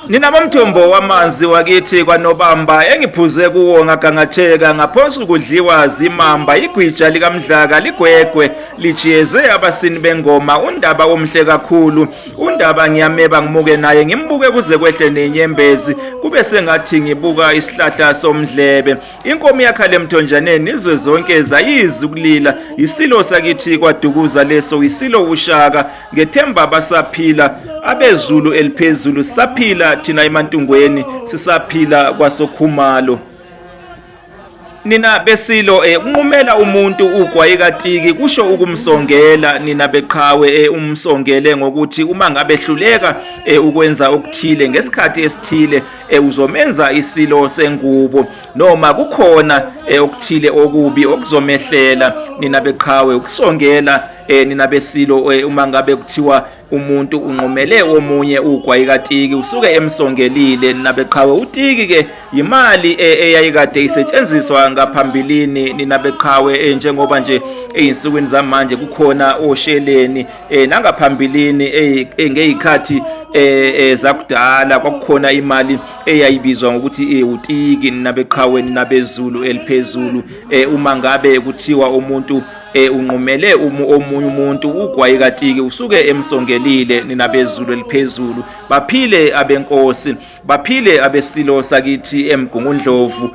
Nina bomthombo wamanzi wakithi kwaNobamba engiphuze kuwo ngagangatheka ngaphonsa ukudliwa zimamba igwija likamdlaka ligwegwe lijiyeze abasini bengoma undaba omhle kakhulu undaba ngiyameba ngimuke naye ngimbuke kuze kwehle nenyembezi kube sengathi ngibuka isihlahla somdlebe Inkomo yakhala emthonjaneni izwe zonke zayizi ukulila isilo sakithi kwadukuza leso isilo ushaka ngethemba basaphila abezulu eliphezulu sisaphila thina emantungweni sisaphila kwasokhumalo nina besilo eh, unqumela umuntu ugwayi katiki kusho ukumsongela nina beqhawe eh, umsongele ngokuthi uma ngabe hluleka eh, ukwenza okuthile ngesikhathi esithile eh, uzomenza isilo sengubo noma kukhona eh, okuthile okubi okuzomehlela nina beqhawe ukusongela eh, nina besilo eh, uma ngabe kuthiwa umuntu unqumele omunye ugwayi katiki usuke emsongelile nina beqhawe utiki ke yimali eyayikade isetshenziswa ngaphambilini nina beqhawe njengoba nje ezinsukwini zamanje kukhona osheleni nangaphambilini ngeyikhathi zakudala kwakukhona imali eyayibizwa ngokuthi utiki nina beqhawe nina bezulu eliphezulu uma ngabe kuthiwa umuntu unqumele omunye umuntu ugwayi katiki usuke emsongelile nina bezulu eliphezulu baphile abenkosi baphile abesilo sakithi emgungundlovu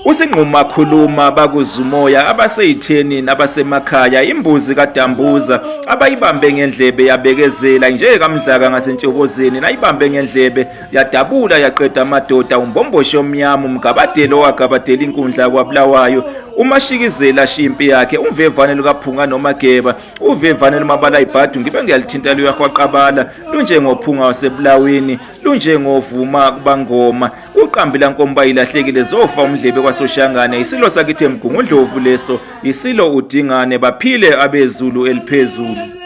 Usingquma khuluma bakuzumoya abaseyitheni nabasemakhaya imbuzi kaDambuza abayibambe ngendlebe yabekezela nje kamdlaka ngasentshokozeni nayibambe ngendlebe yadabula yaqeda amadoda umbomboshe omnyama umgabadelo owagabadela inkundla kwabulawayo umashikizela shimpi yakhe umvevane lukaphunga nomageba uvevane lumabala ibhadu ngibe ngiyalithinta luyahwaqabala lunjengophunga wasebulawini lunjengovuma kubangoma uqambi lankomba ilahlekile zofa umdlebe kwasoshangane isilo sakithi emgungundlovu leso isilo udingane baphile abezulu eliphezulu.